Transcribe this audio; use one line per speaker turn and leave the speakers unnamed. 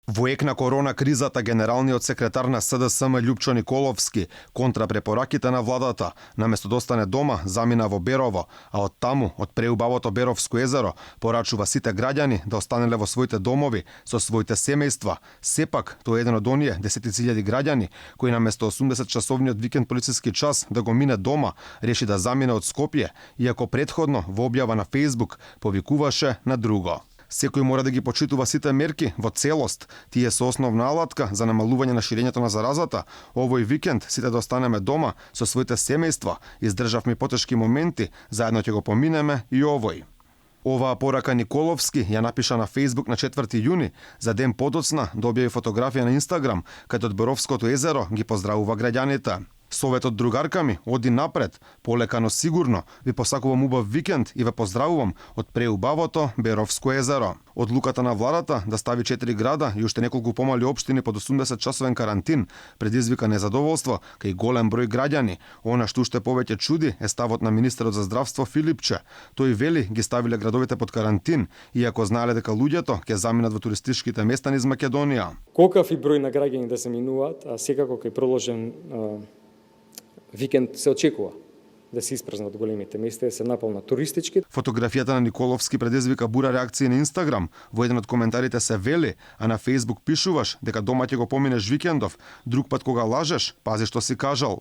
Во ек на корона кризата, генералниот секретар на СДСМ Љупчо Николовски контра препораките на владата, наместо да остане дома, замина во Берово, а од таму, од преубавото Беровско езеро, порачува сите граѓани да останеле во своите домови со своите семејства. Сепак, тој е еден од оние 10.000 граѓани кои наместо 80-часовниот викенд полициски час да го мине дома, реши да замине од Скопје, иако претходно во објава на Facebook повикуваше на друго. Секој мора да ги почитува сите мерки во целост. Тие се основна алатка за намалување на ширењето на заразата. Овој викенд сите да останеме дома со своите семејства. Издржавме потешки моменти, заедно ќе го поминеме и овој. Оваа порака Николовски ја напиша на Facebook на 4 јуни, за ден подоцна да објави фотографија на Инстаграм, каде од Боровското езеро ги поздравува граѓаните. Советот другарка ми, оди напред, полека но сигурно, ви посакувам убав викенд и ве поздравувам од преубавото Беровско езеро. Одлуката на владата да стави 4 града и уште неколку помали општини под 80-часовен карантин предизвика незадоволство кај голем број граѓани. Она што уште повеќе чуди е ставот на министерот за здравство Филипче. Тој вели ги ставиле градовите под карантин, иако знаеле дека луѓето ќе заминат во туристичките места низ Македонија.
Колкав и број на граѓани да се минуваат, а секако кај продолжен викенд се очекува да се испразнат големите места и се наполнат туристички.
Фотографијата на Николовски предизвика бура реакции на Инстаграм. Во еден од коментарите се вели, а на Фейсбук пишуваш дека дома ќе го поминеш викендов, друг пат кога лажеш, пази што си кажал.